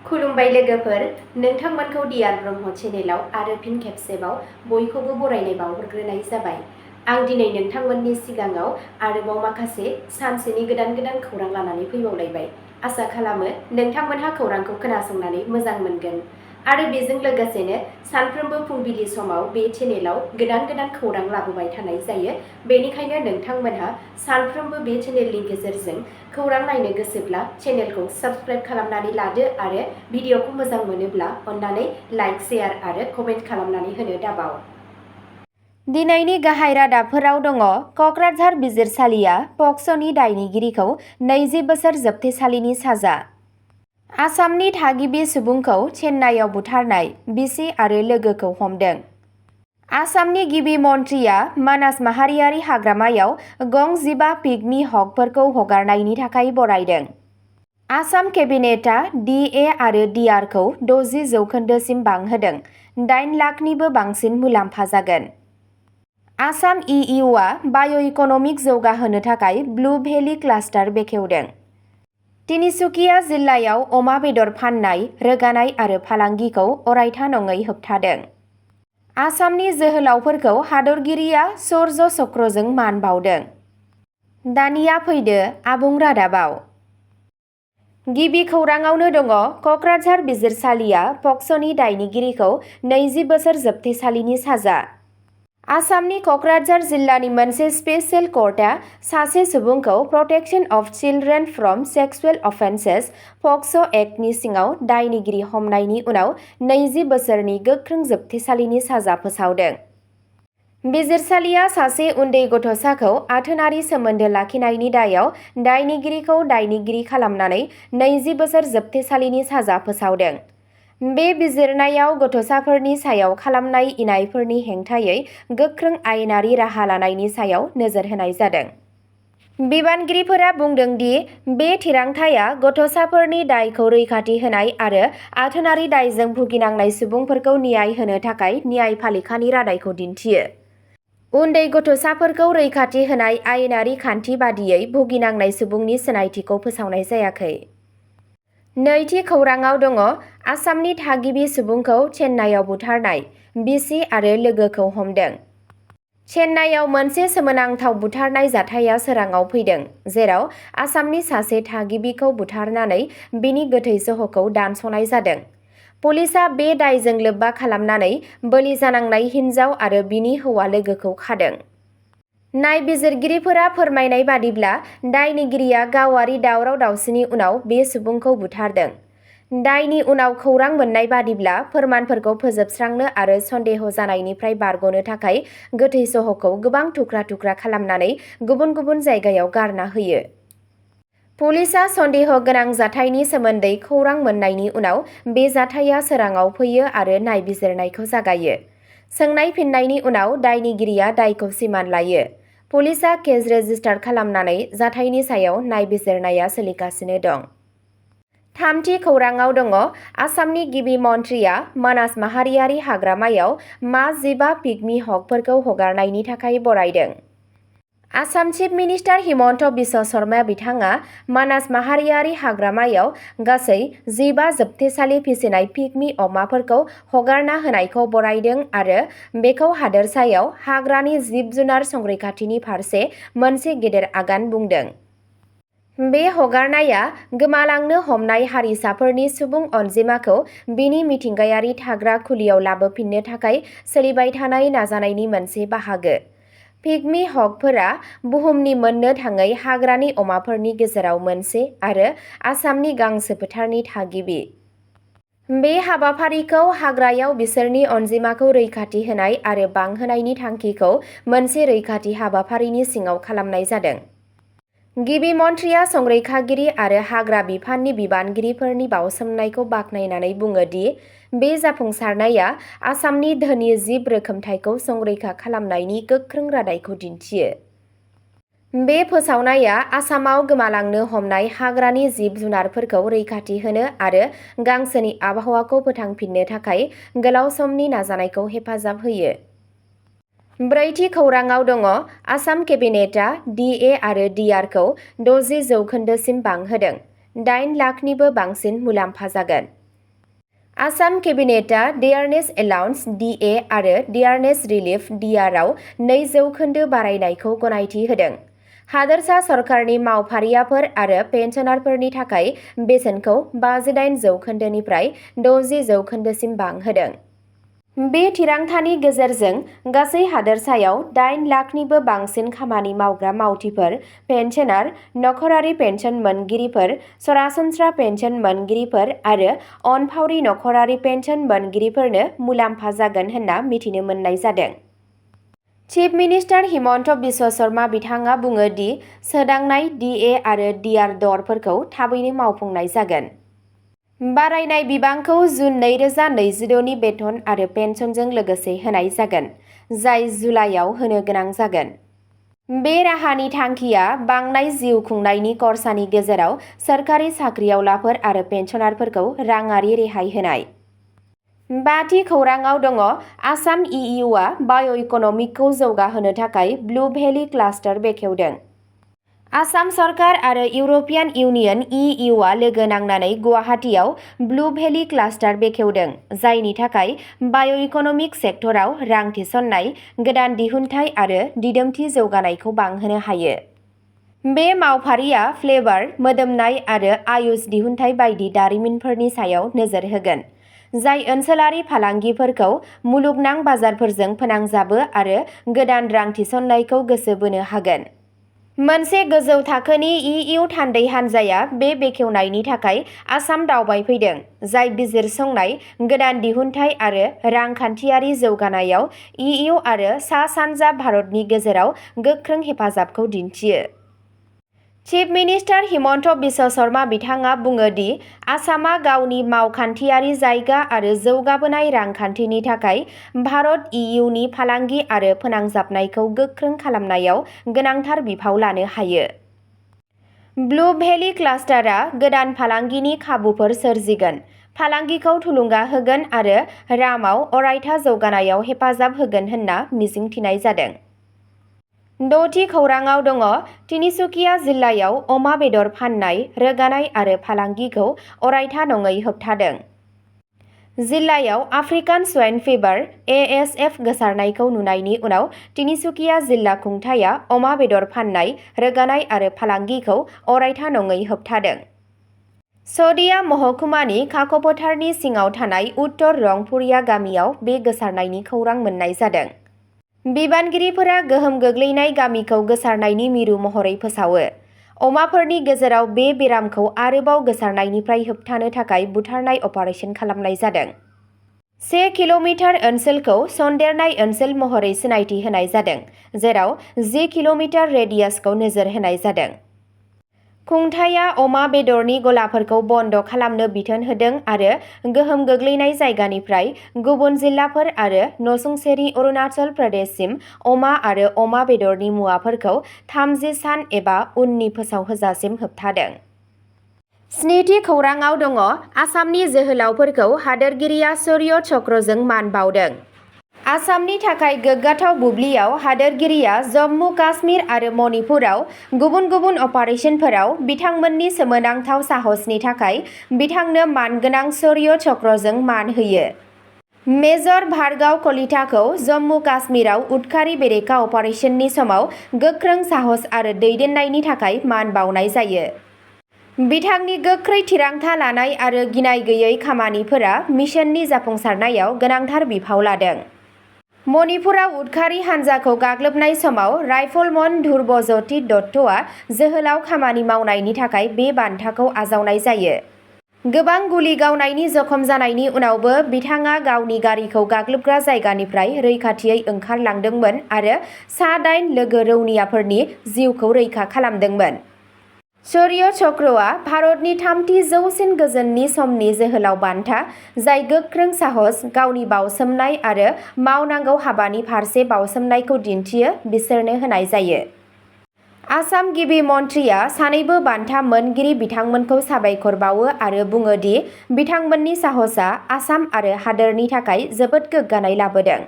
खुलुमबाय लोगोफोर, नोंथांमोनखौ डियार ब्रह्म चेनेलाव आरो फिन खेबसेबाव बयखौबो बरायनाय बावहरग्रोनाय जाबाय। आं दिनै नोंथांमोननि सिगाङाव आरोबाव माखासे सानसेनि गोदान खौरां लानानै फैबावलायबाय। आसा खालामो नोंथांमोनहा खौरांखौ खोनासंनानै मोजां मोनगोन आरो बेजों लोगोसेनो सानफ्रोमबो फुंबिलि समाव बे चेनेलाव गोदान खौरां लाबोबाय थानाय जायो। बेनिखायनो नोंथांमोनहा सानफ्रोमबो बे चेनेलनि गेजेरजों खौरां नायनो गोसोब्ला चेनेलखौ साबस्क्राइब खालामनानै लादो आरो भिडिअखौ मोजां मोनोब्ला अन्नानै लाइक, शेयार आरो कमेन्ट खालामनानै होनो दाबाव। दिनैनि गाहाय रादाबफोराव दङ। कक्राझार बिजिरसालिया पक्स'नि दायनिगिरिखौ 20 बोसोर जोबथेसालिनि साजा। आसामनि थागिबि सुबुंखौ चेन्नाईआव बुथारनाय, बिसि आरो लोगोखौ हमदों। आसामनि गिबि मन्थ्रिया मानास माहारियारि हाग्रामायाव गं 15 पिगमि हकफोरखौ हगारनायनि थाखाय बरायदों। आसाम केबिनेटआ DA आरो DRखौ 60% बांहोदों। 8 लाखनिबो बांसिन मुलाम्फा जागोन। आसाम EUआ बाय'इक'नमिक जौगाहोनो थाखाय ब्लु भेलि क्लास्टार बेखेवदों। तिनिसुकिया जिल्लायाव अमा बेदर फाननाय, रोगानाय आरो फालांगिखौ अरायथा नङै होबथादों। आसामनि जोहोलावफोरखौ हादरगिरिया शौर्य चक्रजों मान बावदों। दानिया फैदो आबुं रादाबाव। गिबि खौराङावनो दङ। कक्राझार बिजिरसालिया पक्स'नि दायनिगिरिखौ 20 बोसोर जोबथेसालिनि साजा। आसामनि कक्राझार जिल्लानि मोनसे स्पेसियेल कर्टआ सासे सुबुंखौ protection of children from sexual offences पक्स' एक्टनि सिङाव दायनिगिरि हमनायनि उनाव 20 बोसोरनि गोख्रों जोबथेसालिनि साजा फोसावदों। बिजिरसालिया सासे उन्दै गथ'साखौ आथोनारि सोमोन्दो लाखिनायनि दायाव दायनिगिरिखौ दायनिगिरि खालामनानै 20 बोसोर जोबथेसालिनि साजा फोसावदों। बे बिजिरनायाव गथ'साफोरनि सायाव खालामनाय इनायफोरनि हेंथायै गोख्रों आयेनारि राहा लानायनि सायाव नोजोर होनाय जादों। बिबानगिरिफोरा बुंदों दि बे थिरांथाया गथ'साफोरनि दायखौ रैखाथि होनाय आरो आथोनारि दायजों भुगिनांनाय सुबुंफोरखौ न्याय होनो थाखाय न्याय फालिखानि रादायखौ दिन्थियो। उन्दै गथ'साफोरखौ रैखाथि होनाय आयेनारि खान्थि बादियै भुगिनांनाय सुबुंनि सिनायथिखौ फोसावनाय जायाखै। नैथि खौराङाव दङ। आसामनि थागिबि सुबुंखौ चेन्नाईआव बुथारनाय, बिसि आरो लोगोखौ हमदों। चेन्नाईआव मोनसे सोमोनांथाव बुथारनाय जाथाया सोराङाव फैदों, जेराव आसामनि सासे थागिबिखौ बुथारनानै बिनि गोथै सह'खौ दानस'नाय जादों। पुलिसआ बे दायजों लोब्बा खालामनानै बोलि जानांनाय हिन्जाव आरो बिनि हौवा लोगोखौ खादों। नायबिजिरगिरिफोरा फोरमायनाय बादिब्ला दायनिगिरिया गावारि दावराव-दावसिनि उनाव बे सुबुंखौ बुथारदों। दायनि उनाव खौरां मोननाय बादिब्ला फोरमानफोरखौ फोजोबस्रांनो आरो सन्देह जानायनिफ्राय बारग'नो थाखाय गोथै सह'खौ गोबां थुख्रा खालामनानै गुबुन गुबुन जायगायाव गारना होयो। पुलिसआ सन्देह गोनां जाथायनि सोमोन्दै खौरां मोननायनि उनाव बे जाथाया सोराङाव फैयो आरो नायबिजिरनायखौ जागायो। सोंनाय फिननायनि उनाव दायनिगिरिया दायखौ सिमान लायो। पुलिसआ केस रेजिस्टार खालामनानै जाथायनि सायाव नायबिजिरनाया सोलिगासिनो दं। थामथि खौराङाव दङ। आसामनि गिबि मन्थ्रिया मानास माहारियारि हाग्रामायाव मा 15 पिगमि हकफोरखौ हगारनायनि थाखाय बरायदों। आसाम चिफ मिनिस्टार हिमन्त बिश्व शर्मा बिथाङा मानास माहारियारि हाग्रामायाव गासै 15 जोबथेसालि फिसिनाय पिगमि अमाफोरखौ हगारना होनायखौ बरायदों आरो बेखौ हादोरसायाव हाग्रानि जिब-जुनार संरैखाथिनि फारसे मोनसे गेदेर आगान बुंदों। बे हगारनाया गोमालांनो हमनाय हारिसाफोरनि सुबुं अनजिमाखौ बिनि मिथिंगायारि थाग्रा खुलियाव लाबोफिननो थाखाय सोलिबाय थानाय नाजानायनि मोनसे बाहागो। पिगमि हकफोरा बुहुमनि मोननो थाङै हाग्रानि अमाफोरनि गेजेराव मोनसे आरो आसामनि गांसो फोथारनि थागिबि। बे हाबाफारिखौ हाग्रायाव बिसोरनि अनजिमाखौ रैखाथि होनाय आरो बांहोनायनि थांखिखौ मोनसे रैखाथि हाबाफारिनि सिङाव खालामनाय जादों। गिबि मन्थ्रिया संरैखागिरि आरो हाग्रा बिफाननि बिबानगिरिफोरनि बावसोमनायखौ बाख्नायनानै बुङो दि बे जाफुंसारनाया आसामनि धोनि जिब रोखोमथायखौ संरैखा खालामनायनि गोख्रों रादायखौ दिन्थियो। बे फोसावनाया आसामाव गोमालांनो हमनाय हाग्रानि जिब-जुनारफोरखौ रैखाथि होनो आरो गांसोनि आबहावाखौ फोथांफिन्नो थाखाय गोलाव समनि नाजानायखौ हेफाजाब होयो। ब्रैथि खौराङाव दङ। आसाम केबिनेटआ DA आरो DRखौ 60% बांहोदों। 8 लाखनिबो बांसिन मुलाम्फा जागोन। आसाम केबिनेटआ डियारनेस एलाउन्स (DA) आरो डियारनेस रिलिफ (DR) आव 2% बारायनायखौ गनायथि होदों। हादोरसा सरकारनि मावफारियाफोर आरो पेन्सनारफोरनि थाखाय बेसेनखौ 58% निफ्राय 60% बांहोदों। बे थिरांथानि गेजेरजों गासै हादोरसायाव 8 लाखनिबो बांसिन खामानि मावग्रा मावथिफोर, पेन्सनार, नखरारि पेन्सन मोनगिरिफोर, सरासनस्रा पेन्सन मोनगिरिफोर आरो अनफावरि नखरारि पेन्सन मोनगिरिफोरनो मुलाम्फा जागोन होनना मिथिनो मोननाय जादों। चिफ मिनिस्टार हिमन्त बिश्व शर्मा बिथाङा बुङो दि सोदांनाय DA आरो DR दरफोरखौ थाबैनो मावफुंनाय जागोन। बारायनाय बिबांखौ जुन 2026 नि बेथन आरो पेन्सनजों लोगोसे होनाय जागोन, जाय जुलाइआव होनो गोनां जागोन। बे राहानि थांखिया बांनाय जिउ खुंनायनि खरसानि गेजेराव सोरखारि साख्रिआवलाफोर आरो पेन्सनारफोरखौ राङारि रेहाय होनाय। 5थि खौरांआव दङ आसाम EUआ बाय'इकनमिकखौ जौगाहोनो थाखाय ब्लु भेलि क्लास्टार बेखेवदों। आसाम सरकार आरो इउर'पियान इउनियन (EUआ लोगो नांनानै गुवाहाटीआव ब्लु भेलि क्लास्टार बेखेवदों, जायनि थाखाय बाय'इकनमिक सेक्टराव रां थिसननाय, गोदान दिहुनथाय आरो दिदोमथि जौगानायखौ बांहोनो हायो। बे मावफारिया फ्लेभार, मोदोमनाय आरो आयुष दिहुनथाय बायदि दारिमिनफोरनि सायाव नोजोर होगोन, जाय ओनसोलारि फालांगिफोरखौ मुलुगनां बाजारफोरजों फोनांजाबो आरो गोदान रां थिसननायखौ गोसो बोनो हागोन। मोनसे गोजौ थाखोनि EU थान्दै हान्जाया बे बेखेवनायनि थाखाय आसाम दावबायफैदों, जाय बिजिरसंनाय, गोदान दिहुनथाय आरो रांखान्थियारि जौगानायाव EU आरो सा-सानजा भारतनि गेजेराव गोख्रों हेफाजाबखौ दिन्थियो। चिफ मिनिस्टार हिमन्त बिश्व शर्मा बिथाङा बुङो दि आसामआ गावनि मावखान्थियारि जायगा आरो जौगाबोनाय रांखान्थिनि थाखाय भारत EUनि फालांगि आरो फोनांजाबनायखौ गोख्रों खालामनायाव गोनांथार बिफाव लानो हायो। ब्लु भेलि क्लास्टारआ गोदान फालांगिनि खाबुफोर सोरजिगोन, फालांगिखौ थुलुंगा होगोन आरो रामाव अरायथा जौगानायाव हेफाजाब होगोन होनना मिजिंथिनाय जादों। 6थि खौरांआव दङ तिनिसुकिया जिल्लायाव अमा बेदर फाननाय, रोगानाय आरो फालांगिखौ अरायथा नङै होबथादों। जिल्लायाव आफ्रिकान स्वाइन फिभार (ASF) गोसारनायखौ नुनायनि उनाव तिनिसुकिया जिल्ला खुंथायआ अमा बेदर फाननाय, रोगानाय आरो फालांगिखौ अरायथा नङै होबथादों। शदिया महकुमानि काक'फोथारनि सिङाव थानाय उत्तर रंपुरिया गामियाव बे गोसारनायनि खौरां मोन्नाय जादों। बिबानगिरिफोरा गोहोम गोग्लैनाय गामिखौ गोसारनायनि मिरु महरै फोसावो। अमाफोरनि गेजेराव बे बेरामखौ आरोबाव गोसारनायनिफ्राय होबथानो थाखाय बुथारनाय अपारेसन खालामनाय जादों। 1 किल'मिटार ओनसोलखौ सन्देरनाय ओनसोल महरै सिनायथि होनाय जादों, जेराव 10 किल'मिटार रेडियासखौ नोजोर होनाय जादों। खुंथायआ अमा बेदरनि गलाफोरखौ बन्द खालामनो बिथोन होदों आरो गोहोम गोग्लैनाय जायगानिफ्राय गुबुन जिल्लाफोर आरो नसुंसेनि अरुणाचल प्रदेशसिम अमा आरो अमा बेदरनि मुवाफोरखौ 30 सान एबा उननि फोसावहोजासिम होबथादों। 7थि खौरांआव दङ आसामनि जोहोलावफोरखौ हादोरगिरिया शौर्य चक्रजों मान बाउदों। आसामनि थाखाय गोग्गाथाव बुब्लियाव हादोरगिरिया जम्मु काश्मीर आरो मणिपुराव गुबुन गुबुन अपारेशनफोराव बिथांमोननि सोमोनांथाव साहसनि थाखाय बिथांनो मानगोनां शौर्य चक्रजों मान होयो। मेजर भार्गव कलिताखौ जम्मु काश्मीराव उदखारि बेरेखा अपारेशननि समाव गोख्रों साहस आरो दैदेननायनि थाखाय मान बाउनाय जायो। बिथांनि गोख्रै थिरांथा लानाय आरो गिनाय गैयै खामानिफोरा मिशननि जाफुंसारनायाव गोनांथार बिफाव लादों। मणिपुराव उदखारि हानजाखौ गाग्लोबनाय समाव राइफलमन ध्रुबज्यति दत्तआ जोहोलाव खामानि मावनायनि थाखाय बे बान्थाखौ आजावनाय जायो। गोबां गुलि गावनायनि जखम जानायनि उनावबो बिथाङा गावनि गारिखौ गाग्लोबग्रा जायगानिफ्राय रैखाथियै ओंखारलांदोंमोन आरो सा-8 लोगो रौनियाफोरनि जिउखौ रैखा खालामदोंमोन। शौर्य चक्रआ भारतनि 3थि जौसिन गोजोननि समनि जोहोलाव बान्था, जाय गोख्रों साहस, गावनि बाउसोमनाय आरो मावनांगौ हाबानि फारसे बाउसोमनायखौ दिन्थियो बिसोरनो होनाय जायो। आसाम गिबि मन्थ्रिया सानैबो बान्था मोनगिरि बिथांमोनखौ साबायखर बावो आरो बुङो दि बिथांमोननि साहसआ आसाम आरो हादोरनि थाखाय जोबोद गोग्गानाय लाबोदों।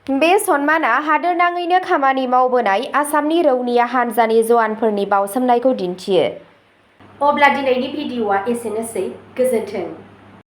बे सन्माना हादोरनाङैनो खामानि मावबोनाय आसामनि रौनिया हान्जानि जवानफोरनि बाउसोमनायखौ दिन्थियो। अब्ला दिनैनि भिडिअ'आ एसेनोसै, गोजोन्थों।